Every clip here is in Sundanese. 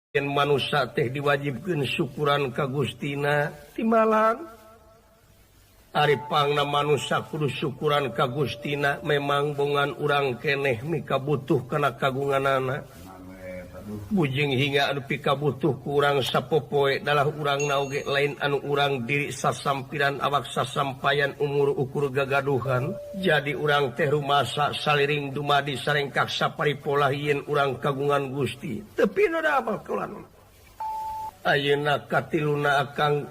Yen manusia teh diwajibkeun syukuran ka Gustina timbalan. Ari pangna manusia kudu syukuran ka Gustina memang bongan urang keneh mika butuh kana kagunganana. Bujing hingga anu pikabutuh ku urang sapopoe dalah urang naoge lain anu urang diri sasampiran awak sasampayan umur ukur gagaduhan. Jadi urang teh rumasa saliring dumadi sarengkak saparipolah yen urang kagungan Gusti. Tepi nu da apal kulan. Ayeuna katiluna akang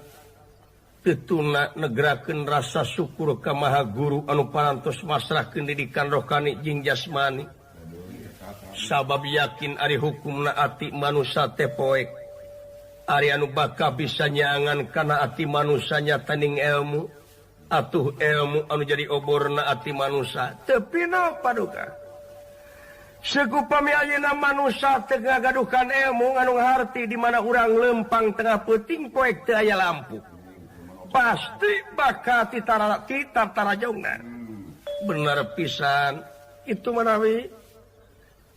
tetuna negerakeun rasa syukur ka Maha Guru anu parantos masrahkeun didikan rohani jeung jasmani. Sabab yakin ari hukumna ati manusia teh poek. Ari anu bakal bisa nyangan kana ati manusia nyataning ilmu. Atuh ilmu anu jadi oborna ati manusia. Tepi no paduka. Segupami ayeuna manusia teu ngagaduhkan ilmu anu harti di mana urang lempang tengah peuting poek teu aya lampu. Pasti bakal titarajongna. Bener pisan itu manawi.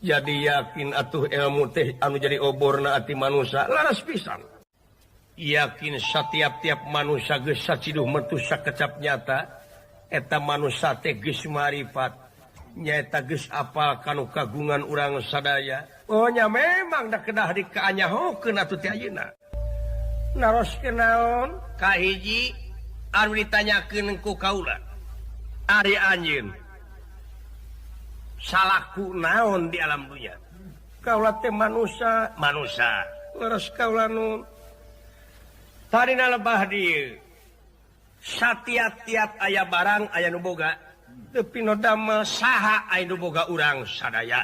Jadi yakin atuh ilmu teh anu jadi oborna ati manusia laras pisan. Yakin setiap-tiap manusia geus saciduh metu sakecap nyata eta manusia teh geus marifat nyaeta geus apal kanu kagungan urang sadaya. Oh nya memang da kedah dikaanyahokeun atuh teh ayeuna. Naroskeun naon? Kahiji anu ditanyakeun ku kaula. Ari anjeun salaku naon di alam dunia? Kaula teh manusia, manusia. Leres kaula nun. Tadina lebah dieu. Satiap-tiap aya barang aya nu boga. Teu pinodamel saha aya nu boga urang sadaya.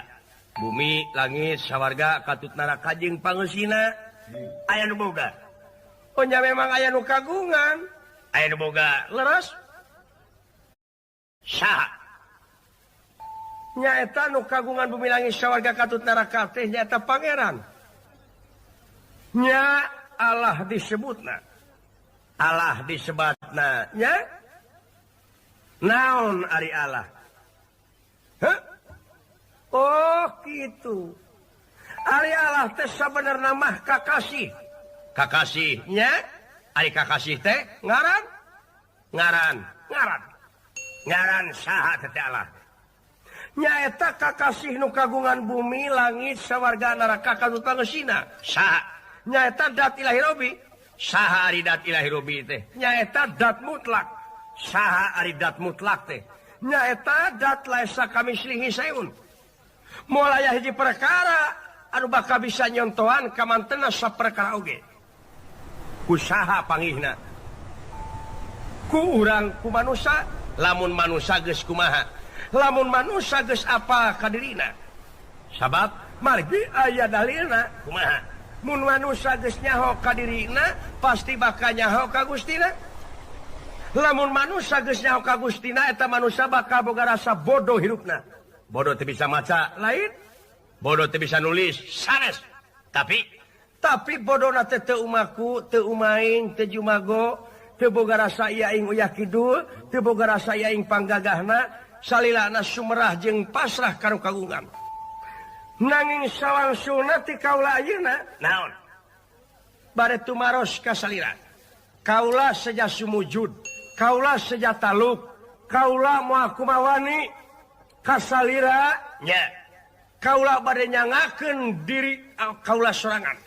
Bumi, langit, sawarga, katut neraka jeung pangeusina aya nu boga. Oh nya memang aya nu kagungan, aya nu boga. Leres. Saha? Nyaeta nu kagungan bumi langit sawarga katut neraka teh nyaeta pangeran. Nya Allah disebutna. Allah disebatna nya. Naon ari Allah? Heh? Oh kitu. Ari Allah teh sabenerna mah kakasih. Kakasih nya? Ari kakasih teh ngaran? Ngaran, ngaran. Ngaran saha teh Allah? Nyaeta kakasih nu kagungan bumi langit sawarga neraka katut pangeusina. Saha? Nyaeta dat ilahi robi. Saha ari dat ilahi robi teh? Nyaeta dat mutlak. Saha ari dat mutlak teh? Nyaeta dat laisa kamislihi sayun. Moal aya hiji perkara anu bakal bisa nyontohan kamantena saperkara oge. Ku saha pangihna? Ku urang ku manusa, lamun manusa geus kumaha? Lamun manusia geus apa kadirina? Sabab margi aya dalilna kumaha? Mun manusia geus nyaho kadirina pasti bakal nyaho ka Gustina. Lamun manusia geus nyaho ka Gustina eta manusia bakal boga rasa bodoh hirupna. Bodoh teu bisa maca lain, bodoh teu bisa nulis sanes. Tapi bodona teh teu umaku, teu umaing, teu jumago, teu boga rasa ieu aing uyah kidul, teu boga rasa ieu aing panggagahna. Salilana sumerah jeung pasrah kanu kagungan. Nanging sawangsuna ti kaula ayeuna naon? Bare tumaros ka salira. Kaula seja sumujud, kaula seja taluk, kaula moal kumawani ka salira nya. Kaula bade nyangakeun diri kaula sorangan.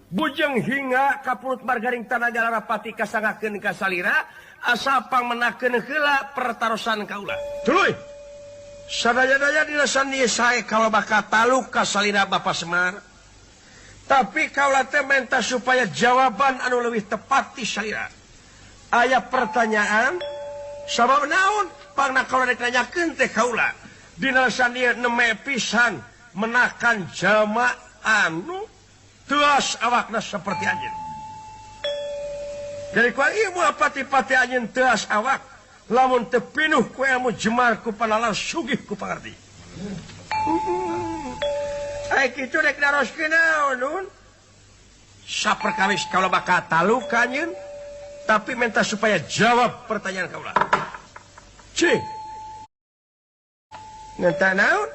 Bujeng hingga ka purut margaring tanaga larapati kasangakeun ka salira. Asa pangmenakeun heula pertarosan kaula. Tuluy. Sadaya-daya dina sandi sae kaula bakal taluk ka salira Bapa Semar. Tapi kaula teh menta supaya jawaban anu leuwih tepat ti salira. Aya pertanyaan sabab naon pangna kaula rek nanyakeun teh kaula. Dina sandi neme pisan menakan jama anu teuas awakna seperti anjeun. Dari ku ilmu pati-pati anjeun teuas awak lamun teu pinuh ku ilmu jemar ku panalar sugih ku pangarti. Ai kitu rek naroskeun naon nun? Saperkawis kaula bakal taluk ka anjeun tapi minta supaya jawab pertanyaan kaula. Cih. Ngenta naon?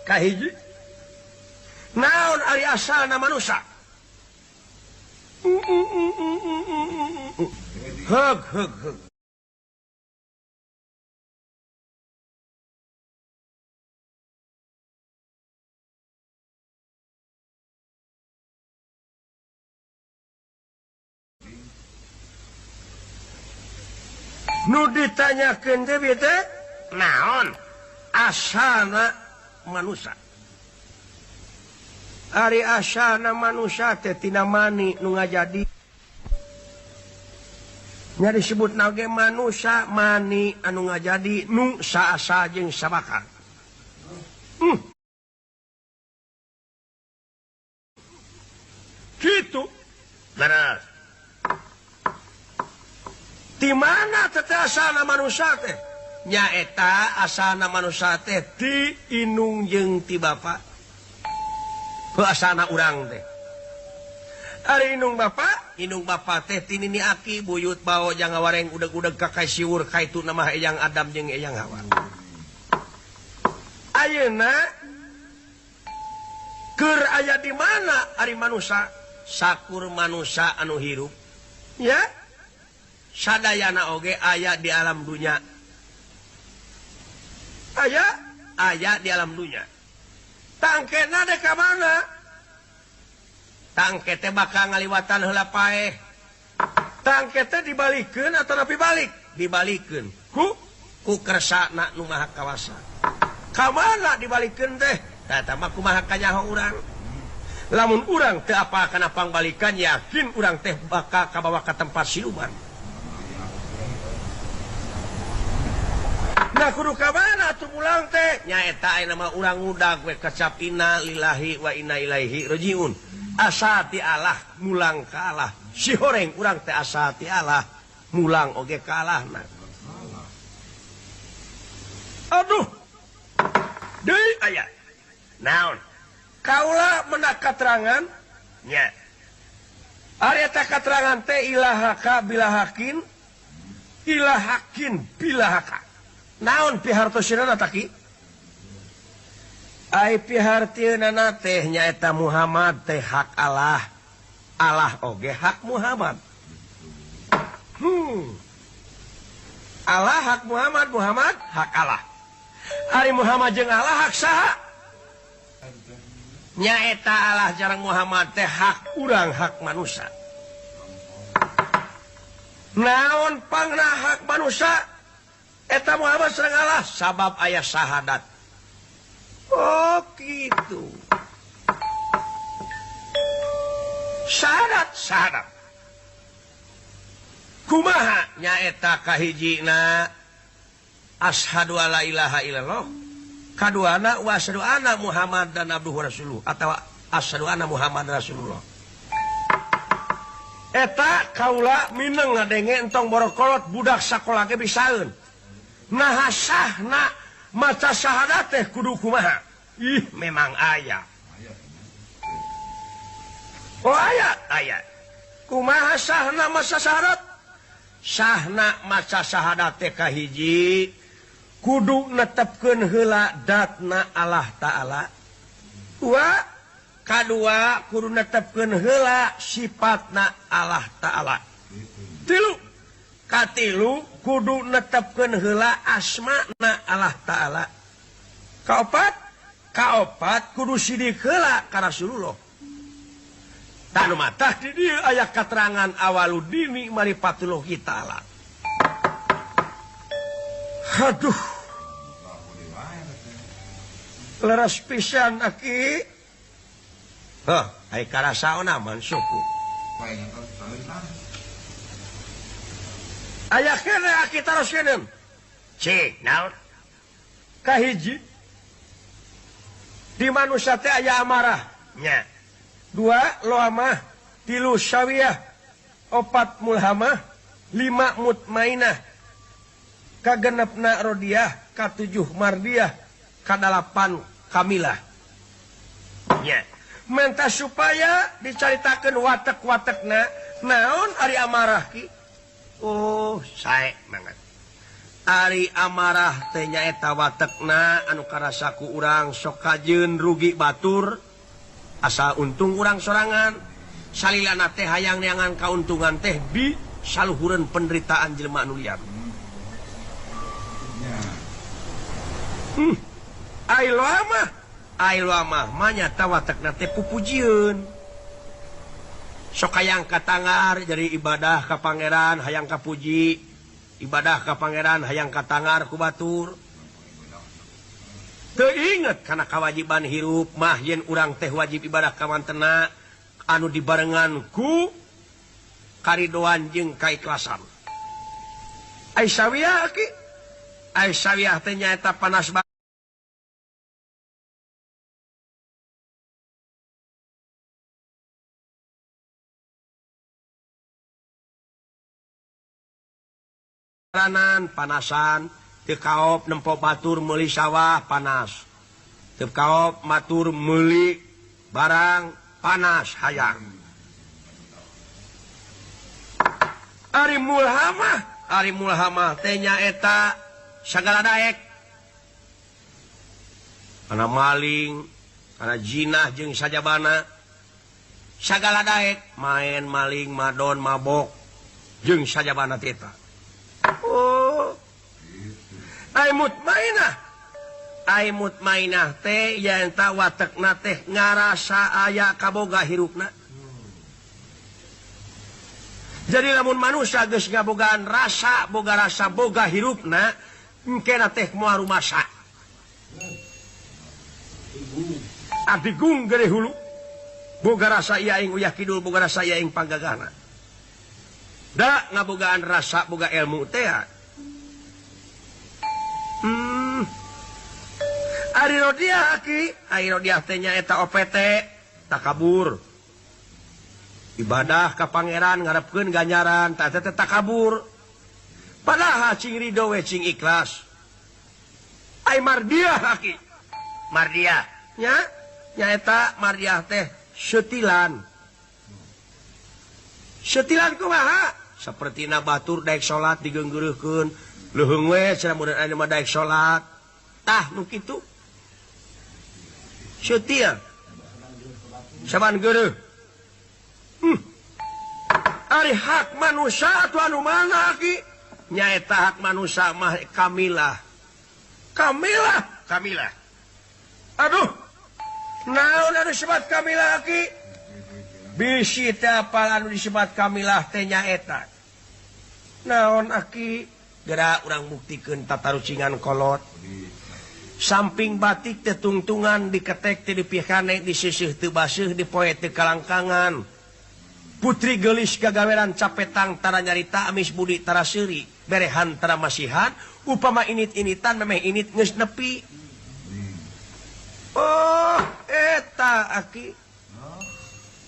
Kahiji. Naon ari asalna manusia? Heug heug heug. Nu ditanyakeun teh bieu teh naon asalna manusia? Ari asalna manusia teh tina mani nu ngajadi. Nya disebutna oge manusia mani anu ngajadi nu saasa jeung sabakar. Kitu. Beres. Di mana teh asalna manusia teh? Nyaeta asalna manusia teh ti inung jeung ti bapa. Heuh asalna urang teh. Ari inung bapa teh ti nini aki buyut bao jang ngawareng udeg-udeg ka kai siwur kaitu nama Eyang Adam jeung Eyang Hawa. Ayeuna keur aya di mana ari manusia? Sakur manusia anu hirup. Ya? Sadayana oge aya di alam dunya. Aya di alam dunya. Tangkena dek ka mana? Tangke teh bakal ngaliwatan heula paeh. Tangke teh dibalikeun atau napi balik? Dibalikeun. Ku kersana nu Maha Kawasa. Ka mana dibalikeun teh? Eta mah kumaha kanyaho urang. Lamun urang teu apal kana pangbalikan, yakin urang teh bakal kabawa ka tempat siluman. Nah kudu ka mana atuh pulang teh? Nyaeta aya nama urang ngudag we kecap inna lillahi wa inna ilaihi rajiun. Asa ti Allah mulang ka Allah. Si horeng urang teh asa ti Allah mulang oge ka Allahna. Aduh. Deui aya. Naon? Kaula menak katerangan nya. Ari eta katerangan teh ilahaka bilahakin ilahakin bilahaka. Naon pihartosieunana taki? Ai pihartieunana teh nyaeta Muhammad teh hak Allah. Allah oge hak Muhammad. Allah hak Muhammad, Muhammad hak Allah. Ari Muhammad jeung Allah hak saha? Nyaeta Allah jarang Muhammad teh hak urang, hak manusia. Naon pangna hak manusia? Eta Muhammad sareng Allah sabab aya syahadat. Oh gitu. Syahadat. Kumaha nyaeta kahijina asyhadu alla ilaha illallah, kaduana wa asyhadu anna Muhammadan abduhu rasuluh atawa asyhadu anna Muhammadan rasulullah. Eta kaula mineng ngadenge entong borokolot budak sakola ge bisaeun. Nah sahna maca syahadat teh kudu kumaha? Ih memang aya. Oh aya. Kumaha sahna maca syahadat? Sahna maca syahadat teh kahiji kudu netepkeun heula datna Allah Ta'ala. Dua, kadua kudu netepkeun heula sifatna Allah Ta'ala. Tilu, katilu kudu netepkeun heula asmana Allah Ta'ala. Kaopat kudu sidik heula ka Rasulullah. Tanu matah di dieu aya katerangan awaludini marifatullahi ta'ala. Aduh. Leres pisan aki. Heh, ai karasaona man suku. Aya kene aki taroskeun. Cik, naon? Kahiji di manusia teh aya amarah nya. Dua loamah, tilu syawiyah, opat mulhamah, lima mutmainah, kagenepna rodiah, katujuh mardiah, kadalapan kamilah. Nya. Menta supaya dicaritakeun watek-watekna naon ari amarah ki? Oh, sae banget. Ari amarah teh nyaeta watekna anu karasa ku urang sok kajeun rugi batur. Asal untung urang sorangan salilana teh hayang neangan kauntungan teh di saluhureun penderitaan jelema anu liar. Ai loamah mah nyata watekna teh pupujieun. Sok hayang katangar jadi ibadah ka pangeran hayang kapuji, ibadah ka pangeran hayang katangar ku batur. Teu inget kana kawajiban hirup mah yen urang teh wajib ibadah ka mantena anu dibarengan ku karidoan jeung kaikhlasan. Ai sawiyah ki, ai sawiyah teh nyaeta panas baranan panasan. Teu kaop nempo batur meuli sawah panas. Teu kaop matur meuli barang panas hayang. Ari mulhamah teh nyaeta sagala daek. Kana maling, kana jinah jeung sajabana. Sagala daek, main maling, madon, mabok jeung sajabana teh eta. Oh. Ai mutmainah teh nyaeta watekna teh ngarasa aya kaboga hirupna. Jadi lamun manusia geus ngabogaan rasa, boga rasa boga hirupna, engkena teh moal rumasa. Adigung gede hulu. Boga rasa ieu aing uyah kidul, boga rasa ieu aing panggagahna. Da ngabogaan rasa boga ilmu teh. Ari rodiah aki, ari rodiah teh nyaeta OPT, takabur. Ibadah ka pangeran ngarepkeun ganjaran, tah teh takabur. Padahal cing ridho we cing ikhlas. Ai mardiah aki. Mardiah nya nyaeta mardiah teh setilan. Setilan kumaha? Sapertina batur daek salat digeunggeureuhkeun. Leuheung we cenah mun aya mah daek salat. Tah nu kitu. Setia. Saban geureuh. Ari hak manusia atuh anu mana aki? Nyaeta hak manusia mah kamilah. Kamilah, kamilah. Aduh. Naon anu disebat kamilah aki? Bisi teh apal anu disebat kamilah teh nyaeta. Naon aki? Geura urang buktikeun tatarucingan kolot. Samping batik teh tungtungan diketek teh dipihane disisih teu baseuh dipoe teu kalangkangan. Putri geulis gagaweran capetang tara nyarita amis budi tara seuri berehan tara masihan upama init-initan memeh init geus nepi. Oh eta aki.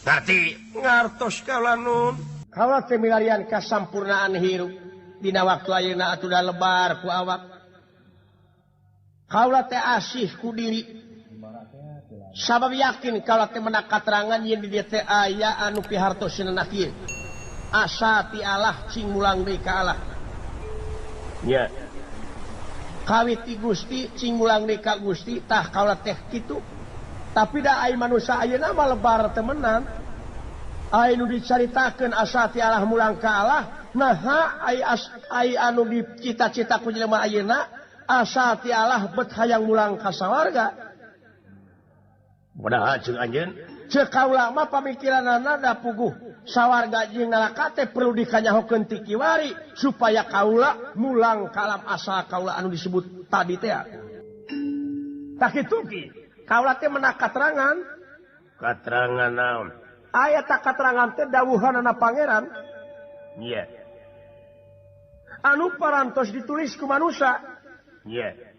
Ngarti ngartos kaula nun. Kaula teh milarian kasampurnaan hirup dina waktu ayeuna atuh da lebar ku awak. Kaula teh asih ku diri. Sabab yakin kaula teh menak katerangan yen di dieu teh aya anu pihartoseunana kieu. Asa ti Allah cing mulang deui ka Allah. Nya. Kawit ti Gusti cing mulang deui ka Gusti tah kaula teh kitu. Tapi da ai manusia ayeuna mah lebar temenan. Ai nu dicaritakeun asa ti Allah mulang ka Allah, naha ai ai anu dicita-cita ku jelema ayeuna asa ti Allah bet hayang mulang ka sawarga. Padahal ceuk anjeun, ceuk kaula mah pamikiranana da puguh sawarga jeung neraka teh perlu dikanyahokeun ti kiwari supaya kaula mulang ka alam asal kaula anu disebut tadi teh. Tah kitu ki, kaula teh menak katerangan. Katerangan naon? Aya tak katerangan teh dawuhanana pangeran. Iya. Anu parantos ditulis ku manusia. Iya.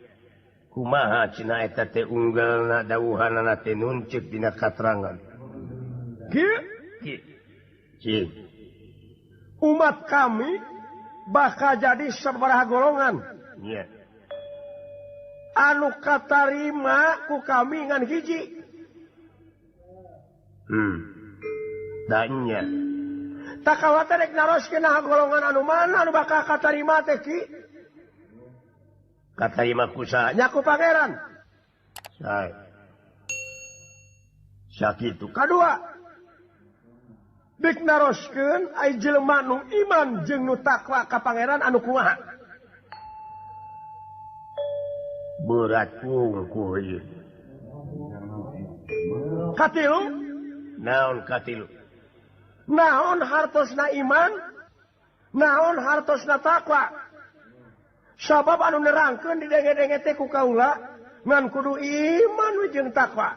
Kumaha cenah eta teh unggalna dawuhanana teh nunceuk dina katerangan. Kieu kieu. Umat kami bakal jadi sabaraha golongan. Iya. Anu katarima ku kami ngan hiji. Da nya. Tak kawate rek naroskeun naha golongan anu mana anu bakal katarima teh ki? Katarima ku saha? Nya ku pangeran. Sae. Sakitu kadua bik naroskeun ai jelema nu iman jeung nu takwa ka pangeran anu kumaha berat wungkul ieu katilu naon katilu naon hartosna iman naon hartosna takwa sabab anu nerangkeun didenge-denge teh ku kaula ngan kudu iman we jeung takwa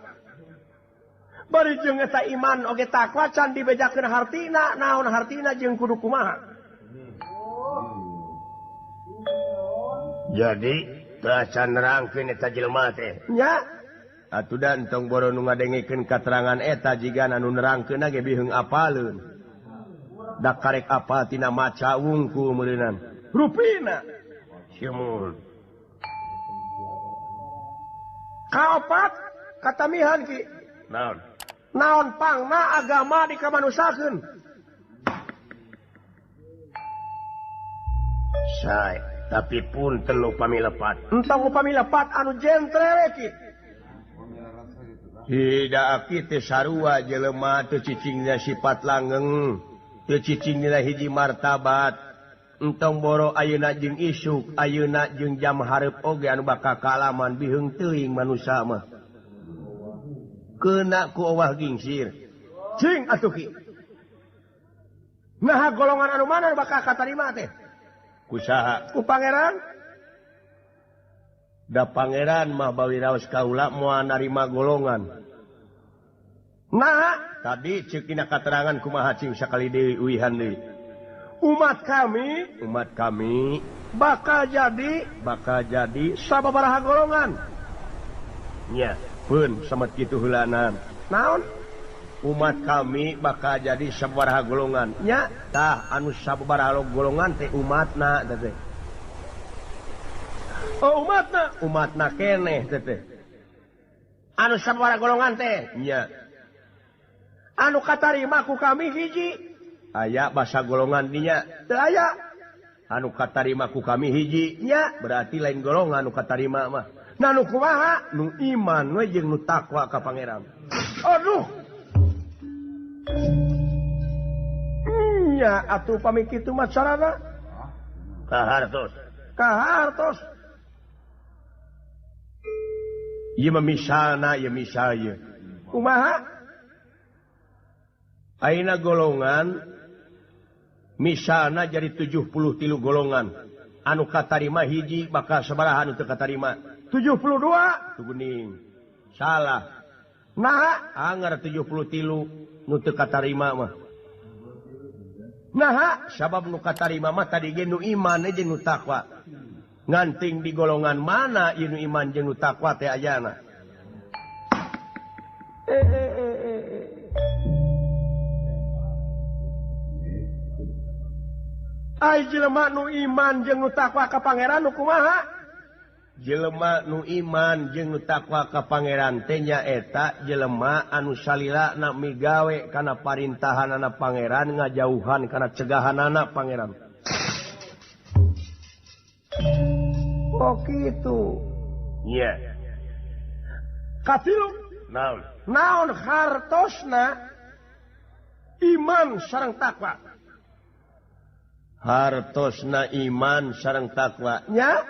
bari jeung eta iman oge takwa can dibejakeun hartina naon hartina jeung kudu kumaha jadi teu can nerangkeun eta jelema teh nya atuh da entong boro nu ngadengekeun katerangan eta jiga anu nerangkeun ge biheung apaleun da karek apal tina maca wungkul meureunan rupina sieun kaopat katamihan ki naon naon pangna agama dikamanusakeun sae tapi punten upami lepat entong upami lepat anu jentre we ki tidak aki teh sarua jelema teu cicingna sifat langgeng teu cicingna hiji martabat entong boro ayeuna jeung isuk ayeuna jeung jam hareup oge anu bakal kaalaman biheung teuing manusa mah kena ku owah gingsir cing atuh ki naha golongan anu mana bakal katarima teh ku saha ku pangeran da pangeran mah bawiraos kaula moal narima golongan nah tadi ceuk dina katerangan kumaha cing sakali dewi uihan deui umat kami bakal jadi sababaraha golongan nya pun samet kitu heulanan naon umat kami bakal jadi sababaraha golongan nya tah anu sababaraha golongan teh umatna teh oh umatna keneh teh anu sababaraha golongan teh nya anu katarima ku kami hiji aya basa golongan dinya teu aya anu katarima ku kami hiji nya berarti lain golongan anu katarima mah nah nu kumaha nu iman we jeung nu takwa ka pangeran aduh nya atuh pami kitu mah carana kahartos ieu mah misalna ieu misal ieu kumaha ayeuna golongan misalna jadi 73 golongan anu katarima hiji bakal sabaraha anu teu katarima 72 tuh geuning salah nah anger 73 nu teu katarima mah nah sabab nu katarima mah tadi ge nu iman jeung nu takwa nganting di golongan mana ieu nu iman jeung nu takwa teh ayana ai jelema nu iman jeung nu takwa ka pangeran nu kumaha jelema nu iman jeung nu takwa ka pangeran teh nyaeta jelema anu salilana migawe kana parintahanana pangeran ngajauhan kana cegahanana pangeran oh kitu nya katilu naon naon hartosna iman sareng takwa hartosna iman sareng takwa nya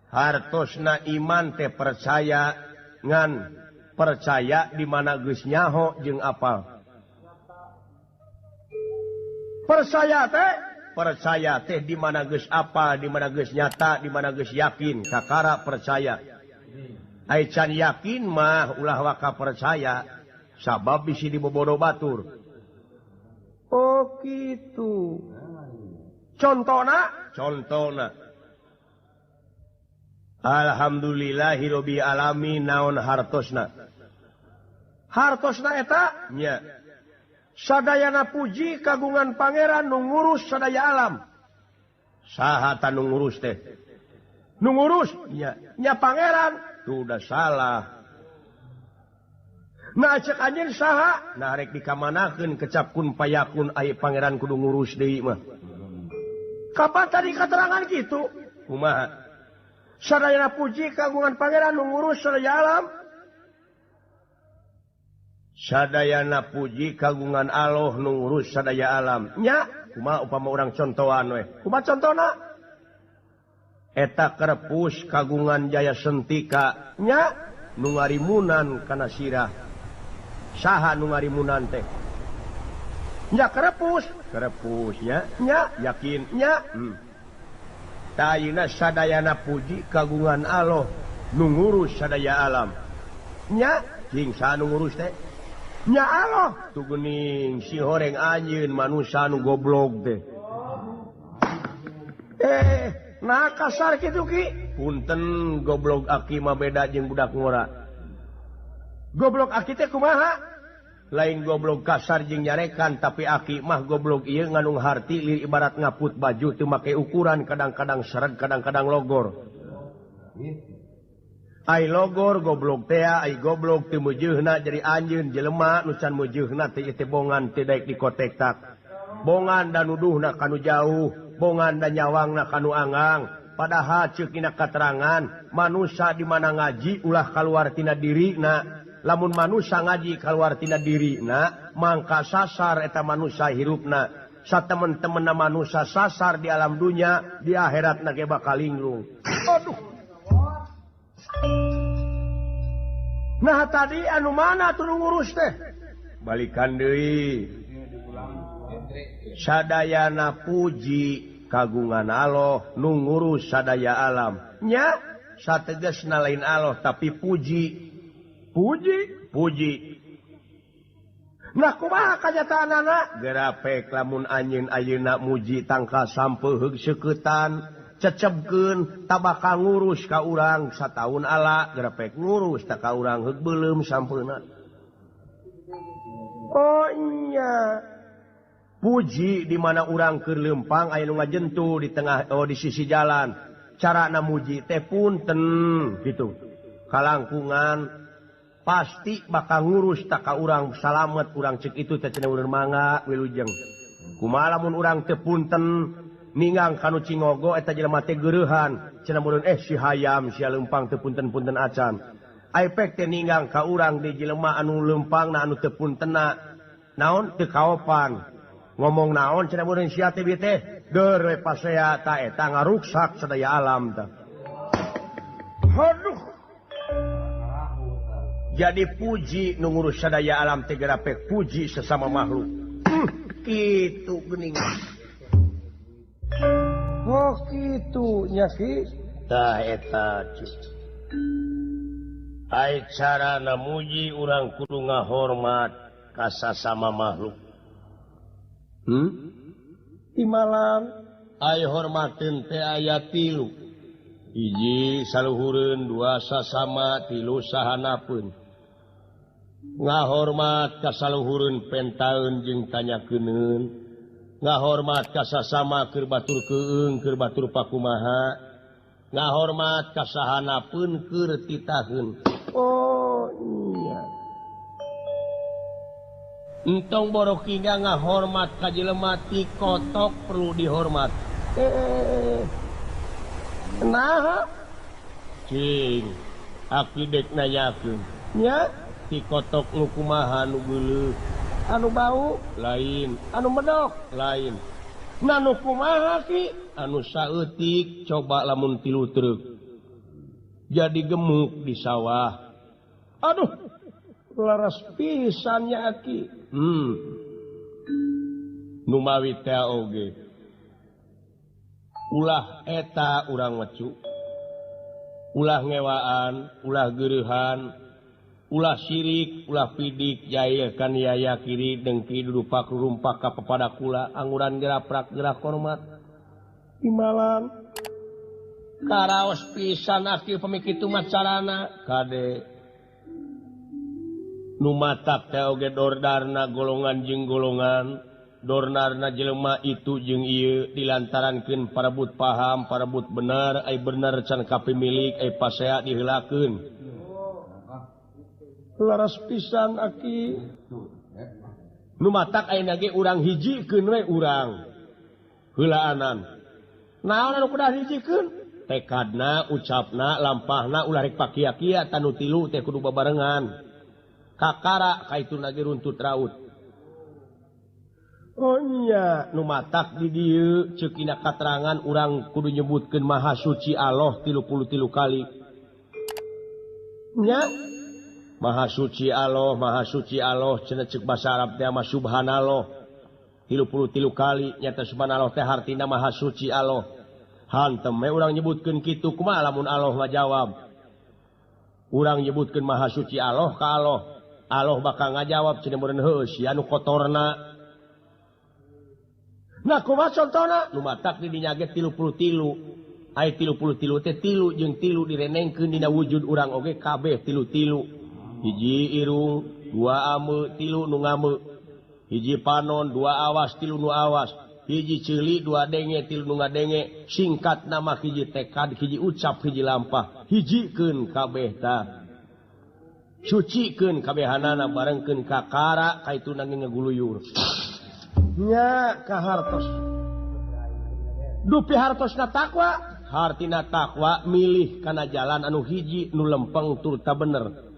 hartosna iman teh percaya ngan percaya di mana geus nyaho jeung apal percaya teh di mana geus apal di mana geus nyata di mana geus yakin kakara percaya ai can yakin mah ulah waka percaya sabab bisi dibobodo batur oh kitu Contona alhamdulillahirabbil alamin naon hartosna hartosna eta nya sadayana puji kagungan pangeran nu ngurus sadaya alam saha ta nu ngurus teh nu ngurus nya nya pangeran tuh udah salah nah cek anjeun saha nah rek dikamanakeun kecap kun payakun ai pangeran kudu ngurus deui mah kapan tadi keterangan gitu kumaha sadayana puji kagungan pangeran nu ngurus sadaya alam Sadayana puji kagungan Allah nu ngurus sadaya alam. Nya, kumaha upama urang contohan we. Kumaha contona? Eta kerepus kagungan Jaya Sentika. Nya, nu ngarimunan kana sirah. Saha nu ngarimunan teh? Nya kerepus, kerepusnya, nya yakin nya. Tayina sadayana puji kagungan Allah nu ngurus sadaya alam. Nya, jeung saha nu ngurus teh? Nya Allah tuh geuning si horeng anjeun manusia nu goblok teh. Nah kasar kitu ki. Punten goblok aki mah beda jeung budak ngora. Goblok aki teh kumaha? Lain goblok kasar jeung nyarekan, tapi aki mah goblok ieu ngandung harti lir ibarat ngaput baju teu make ukuran, kadang-kadang sereg, kadang-kadang logor. Ai logor goblok teh, ai goblok teu meujeuna jadi anjeun jelema nu can meujeuna teh teh bongan teh daek dikotektak. Bongan da nuduhna kanu jauh, bongan da nyawangna kanu anggang. Padahal ceuk dina katerangan, manusa di mana ngaji ulah kaluar tina dirina. Lamun manusa ngaji kaluar tina dirina, mangka sasar eta manusa hirupna. Satemen-temenna manusa sasar di alam dunya, di akhiratna ge bakal linglung. Aduh. Nah tadi anu mana tuh ngurus teh? Balikan deui. Sadayana puji kagungan Allah nu ngurus sadaya alam. Nya sategasna lain Allah tapi puji. Puji, puji. Nah kumaha kanyataanana? Gerapek lamun anjeun ayeuna muji tangkal sampeu heug seuketan. Cecebkeun tabakal ngurus ka urang sataun ala gerepek ngurus tak ka urang heug beuleum sampeuna. Oh nya. Puji di mana urang keur leumpang aya nu ngajentu di tengah oh di sisi jalan. Carana muji teh punten gitu. Kalangkungan pasti bakal ngurus tak ka urang salamet urang ceuk itu teh cenah urang mangga wilujeng. Kumaha lamun urang teh punten ninggang kanu cingogo eta jelema teh geureuhan cenah meureun si hayam sia leumpang teu punten-punten acan. Aipek teh ninggang ka urang di jelema anu leumpangna anu teu puntenna naon teu kaopan. Ngomong naon cenah meureun sia teh bieu teh deur we pasea ta eta ngaruksak sadaya alam tah. Aduh. Jadi puji nu ngurus sadaya alam teh gerapek puji sesama makhluk. Kitu geuning. Oh kitu nya ki tah eta ai carana muji urang kudu ngahormat ka sasama makhluk. Di malam ai hormateun teh aya tilu. Hiji saluhureun, dua sasama, tilu sahanapeun. Ngahormat ka saluhureun pentaeun jeung tanyakeunun. Ngahormat ka sasama keur batur keung keur batur pakumaha. Ngahormat ka sahanapeun keur titaheun. Oh iya. Entong borok hingga ngahormat ka jelema ti kotok perlu dihormat. Nah cing aki dek nanyakeun nya ti kotok nu kumaha nu geuleuh anu bau lain, anu medok lain. Nah nu kumaha ki? Anu saeutik coba lamun tilu truk jadi gemuk di sawah. Aduh, laras pisan nya aki. Nu mawi teh oge. Ulah eta urang wecu. Ulah ngewaan, ulah geureuhan, ulah sirik, ulah pidik, jail kan yaya kiri dengki dudupak rumpak ka papada kula angguran geraprak gerak hormat. Di malam karaos pisan aki pemikitu mah carana kade nu matak teh oge dordarna golongan jeung golongan, dordarna jelema itu jeung ieu dilantarankeun parebut paham, parebut bener, ai bener can kapimilik, ai pasea diheulakeun. Laras pisan aki. Nu matak ayeuna ge urang hijikeun we urang. Heulaanan. Naon anu kudu hijikeun? Tekadna, ucapna, lampahna ulah rek pakia-kia tanu tilu teh kudu babarengan. Kakara kaituna ge runtut raut. Oh nya nu matak di dieu ceuk dina katerangan urang kudu nyebutkeun Maha Suci Allah 33 kali. Nya Maha Suci Allah, Maha Suci Allah cenah ceuk basa Arab teh mah subhanallah. 33 kali nyata subhanallah teh hartina Maha Suci Allah. Hantem we urang nyebutkeun kitu kumaha lamun Allah ngajawab. Urang nyebutkeun Maha Suci Allah ka Allah. Allah bakal ngajawab cenah meureun heueuh sia nu kotorna. Nah kumaha contona nu matak di dinya ge 33. Ai 33 teh tilu jeung tilu direnengkeun dina wujud urang oge kabeh tilu-tilu. Hiji irung, dua ame, tilu nu ngame. Hiji panon, dua awas, tilu nu awas. Hiji ceuli, dua denge, tilu nu ngadenge. Singkat nama hiji tekad, hiji ucap, hiji lampah. Hijikeun kabeh tah. Sucikeun kabehanana barengkeun kakara kaituna ge ngaguluyur. Nya kahartos. Dupi hartosna takwa, hartina takwa milih kana jalan anu hiji nu lempeng turta bener.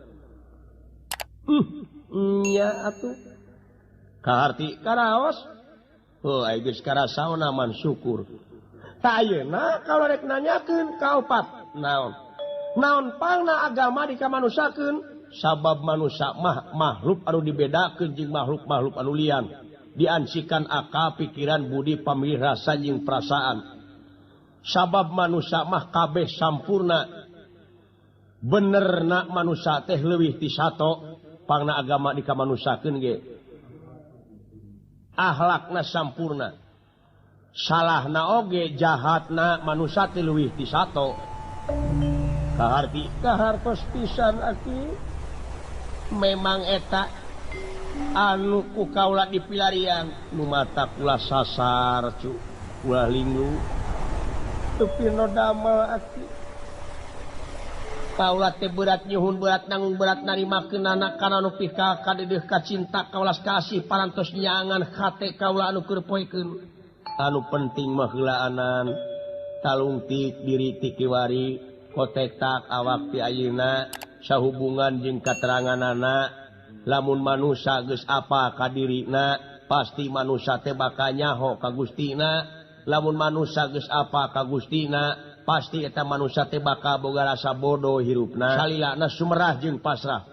Nya atuh. Kaharti karaos. Heuh ai geus karasaona man syukur. Ta ayeuna kalau rek nanyakeun kaopat naon? Naon pangna agama dikamanusakeun? Sabab manusia mah makhluk anu dibedakeun jeung makhluk-makhluk anu lian. Diansikan akal, pikiran, budi, pamilih, rasa jeung perasaan. Sabab manusia mah kabeh sampurna. Benerna manusia teh leuwih ti sato, pangna agama dikamanusakeun ge. Akhlakna sampurna. Salahna oge jahatna manusia teh leuwih ti sato. Kaharti kahartos pisan aki. Memang eta anu ku kaula dipilarian nu mata kula sasar cu ulah lingu tepi no damel aki kaula teh berat nyuhun berat nanggung berat narimakeunana kana nu pika kadeudeung ka cinta kaulas kasih parantos nyangan hate kaula anu keur poekeun anu penting mah heulaanan talungtik diri ti kiwari kotetak awak ti ayeuna sahubungan jeung kateranganana. Lamun manusia geus apa ka dirina pasti manusia teh bakal nyaho ka Gustina. Lamun manusia geus apa ka Gustina pasti eta manusia teh bakal boga rasa bodoh hirupna. Salilana sumerah jeung pasrah.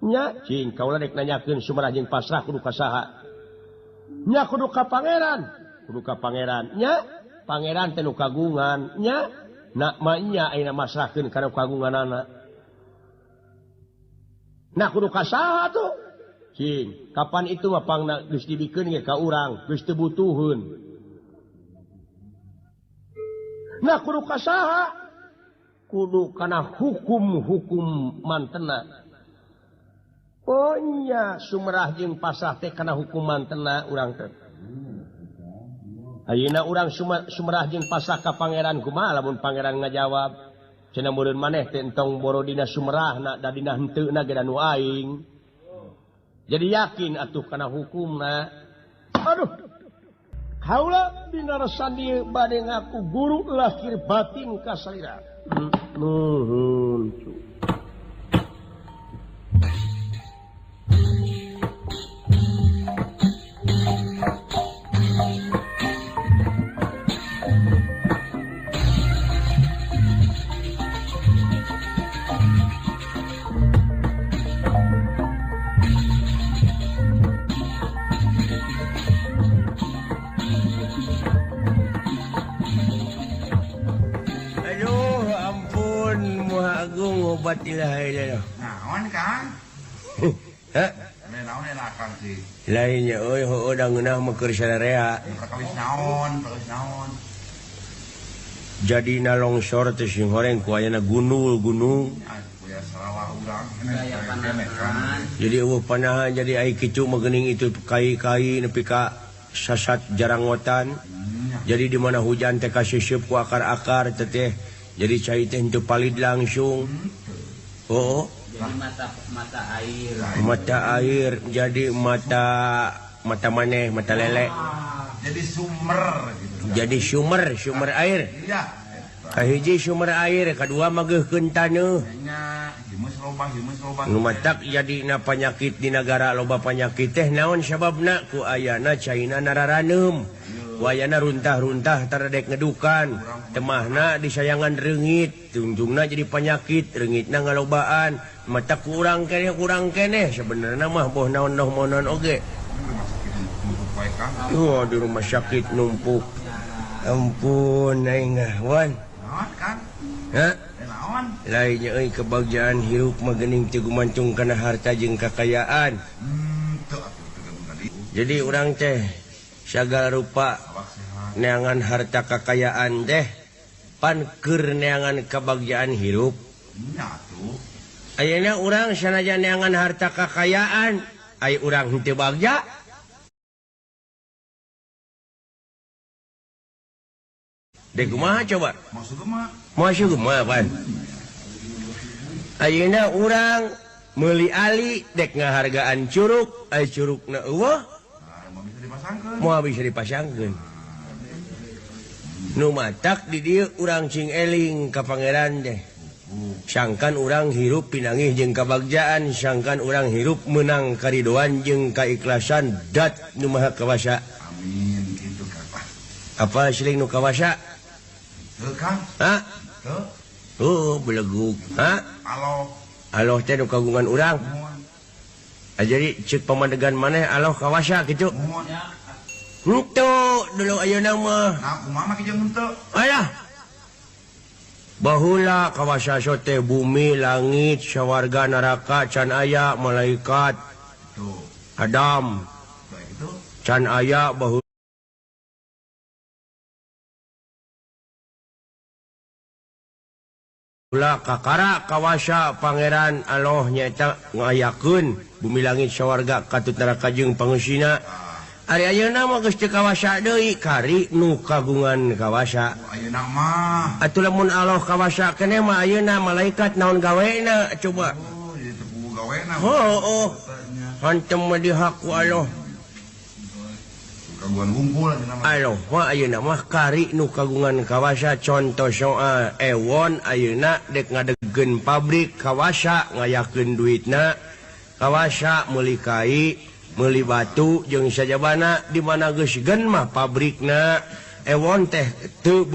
Nya cing kaula rek nanyakeun sumerah jeung pasrah kudu ka saha? Nya kudu ka pangeran. Kudu ka pangeran. Nya pangeran teh nu kagungan. Nya na mah nya ayeuna masrahkeun kana kagunganana. Nah kudu ka saha tuh? Cing, kapan itu mah pangna geus dibikeun ge ka urang, geus teu butuheun. Nah kudu ka saha? Kudu kana hukum-hukum mantena. Oh nya sumerah jeung pasrah teh kana hukum mantena urang teh. Ayeuna urang sumerah jeung pasrah ka pangeran kumaha lamun pangeran ngajawab? Cenah meureun maneh teh entong boro dina sumerahna da dina henteuna ge nu aing. Jadi yakin atuh kana hukumna. Aduh. Kaula dina resan dieu bade ngaku guru lahir batin ka salira. Nuhun. Obat ilaha illallah. Naon Kang? Hah? Naon eta Kang sih? Lainnya euy heueuh da ngeunah mah keur sararea. Perkawis naon, perkawis naon. Jadina longsor teh sing horeng ku ayana gunung-gunung. Jadi eueuh panahan jadi ai kitu mah geuning itu kai-kai nepi ka sasat jarangotan. Jadi di mana hujan teh kasiseup ku akar-akar teh. Jadi cai teh henteu palid langsung. Oh, jadi mata air. Mata air jadi mata maneh, mata lele. Jadi sumber gitu. Jadi sumber air. Iya. Kahiji sumber air, kadua mageuhkeun taneuh. Nya, geus Nu matak jadina panyakit di nagara loba panyakit teh naon sababna ku ayana caina nararaneum. Ku ayana runtah-runtah taredek ngedukan. Temahna disayangan reungit, tungtungna jadi panyakit, reungitna ngalobaan. Matak kurang keneh sebenarnya mah boh naon naon oge. Oh, di rumah sakit numpuk. Ampun aing wan. Naon Kang? Hah? Naon? Lainnya euy kebagjaan hirup mah geuning teu gumancung kana harta jeung kakayaan. Jadi urang teh sagala rupa neangan harta kakayaan teh pan keur neangan kebagjaan hirup. Nya atuh. Ayeuna urang sanajan neangan harta kakayaan, ai urang henteu bagja. Dek kumaha coba? Maksud mah? Maksud mah pan. Ayeuna urang meuli ali dek ngahargaan curug, ai curugna eueuh. Moal bisa dipasangkeun. Nu matak di dieu urang cing eling ka pangeran teh. Sangkan urang hirup pinangih jeung kabagjaan, sangkan urang hirup meunang karidoan jeung kaikhlasan dat nu maha kawasa. Amin kitu Kang. Apa siling nu kawasa? Teu Kang. Hah? Teu. Oh, belegug. Hah? Aloh. Aloh teh nu kagungan urang. Ah, jadi ceuk pamadegan maneh aloh kawasa kitu. Henteu dulu ayeuna mah. Nah, kumaha mah kieu henteu? Ayah. Baheula kawasa sote bumi, langit, sawarga, neraka, can aya malaikat. Tuh. Adam. Kitu. Can aya baheula kakara kawasa pangeran Allah nyaeta ngayakeun bumi langit sawarga katut neraka jeung pangeusina. Ari ayeuna mah geus teu kawasa deui kari nu kagungan kawasa. Ayeuna mah atuh lamun Allah kawasa keneh mah ayeuna malaikat naon gawena coba. Oh, ieu teu puguh gawena. Heuh. Hantem mah dihaku Allah. Kagungan wungkul ayeuna mah. Allah mah ayeuna mah kari nu kagungan kawasa contoh soal ewon ayeuna dek ngadegkeun pabrik kawasa ngayakeun duitna kawasa meuli kai meuli batu jeung sajabana di mana geus gen mah pabrikna ewon teh teu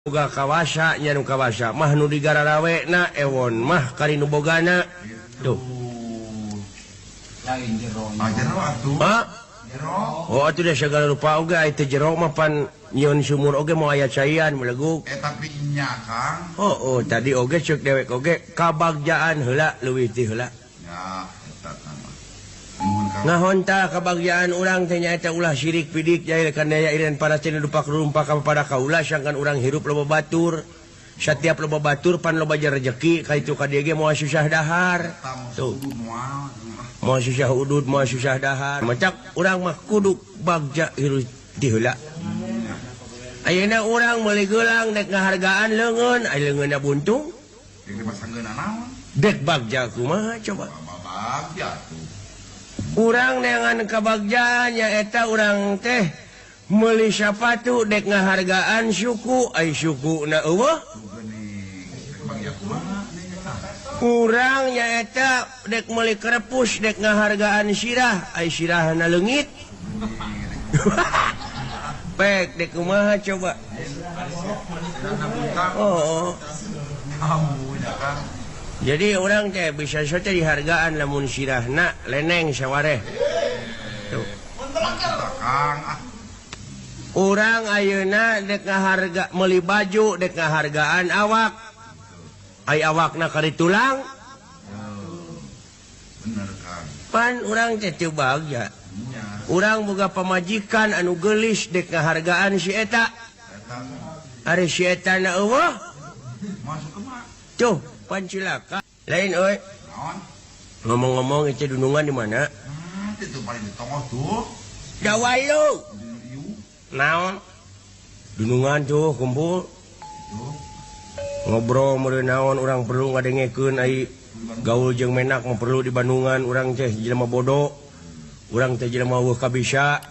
boga kawasa nya nu kawasa mah nu digararawena ewon mah kari nu bogana tuh. Lain jero. Ah jero atuh. Ha? Jero. Oh atuh da sagala rupa oge ai teu jero mah pan nyeun sumur oge moal aya caian meleguk. Tapi nya Kang. Oh, oh tadi oge ceuk dewek oge kabagjaan heula leuwih ti heula. Ya eta mah. Nuhun Kang. Ngahonta kabagjaan urang teh nyaeta ulah sirik pidik jahil kandaya iren para cenah dupak rumpak kepada kaula sangkan urang hirup loba batur. Setiap loba batur pan loba rejeki ka itu ka dieu ge moal susah dahar. Tuh. Moal susah udud, moal susah dahar. Macak urang mah kudu bagja hirup ti heula. Ayeuna urang meuli geulang dek ngahargaan leungeun, ai leungeunna buntung. Dek dipasangkeun naon? Dek bagja kumaha coba? Bagja tuh. Urang neangan kabagjaan nyaeta urang teh meuli sapatu dek ngahargaan suku, ai sukuna eueuh. Urang nyaeta dek meuli kerepus dek ngahargaan sirah, ai sirahna leungit. Pek dek kumaha coba? Oh. Jadi orang teh bisa saja dihargaan lamun sirahna leneng sawareh. Tuh. Urang ayeuna dek ngaharga meuli baju dek ngahargaan awak. Ai awakna kari tulang. Bener Kang. Pan urang teh teu bagja. Urang boga pamajikan anu geulis dek ngahargaan si eta. Ari si eta na eueuh. Masuk kumaha? Tuh, pan cilaka. Lain euy. Naon? Ngomong-ngomong itu dunungan di mana? Itu paling di tonggoh tuh. Dawalu. Naon? Dunungan tuh kumpul. Tuh. Ngobrol meureun naon urang perlu ngadengekeun ai gaul jeung menak mah perlu di Bandungan urang teh jelema bodoh. Urang teh jelema eueuh kabisa.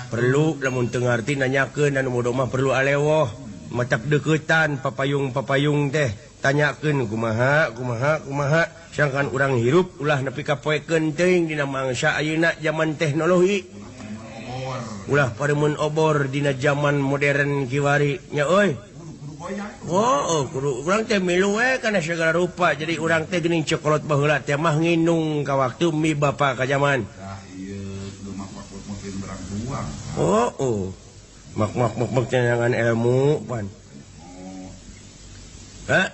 Perlu lamun teu ngarti nanyakeun anu bodoh mah perlu alewoh. Matak deukeutan papayung-papayung teh tanyakeun kumaha kumaha kumaha sangkan urang hirup ulah nepi ka poekeun teuing dina mangsa ayeuna zaman teknologi. Ulah paremun obor dina zaman modern kiwari nya euy. Oh, kudu urang teh milu we kana segala rupa. Jadi urang teh geuning cokolot baheula teh mah nginung ka waktu mi bapa ka zaman. Tah ieu kudu mak-mak berang buang. Oh, oh. Mak-mak-mak cenangan ilmu pan. Hah?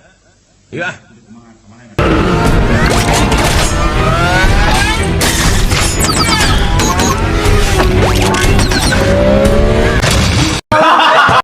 Ya.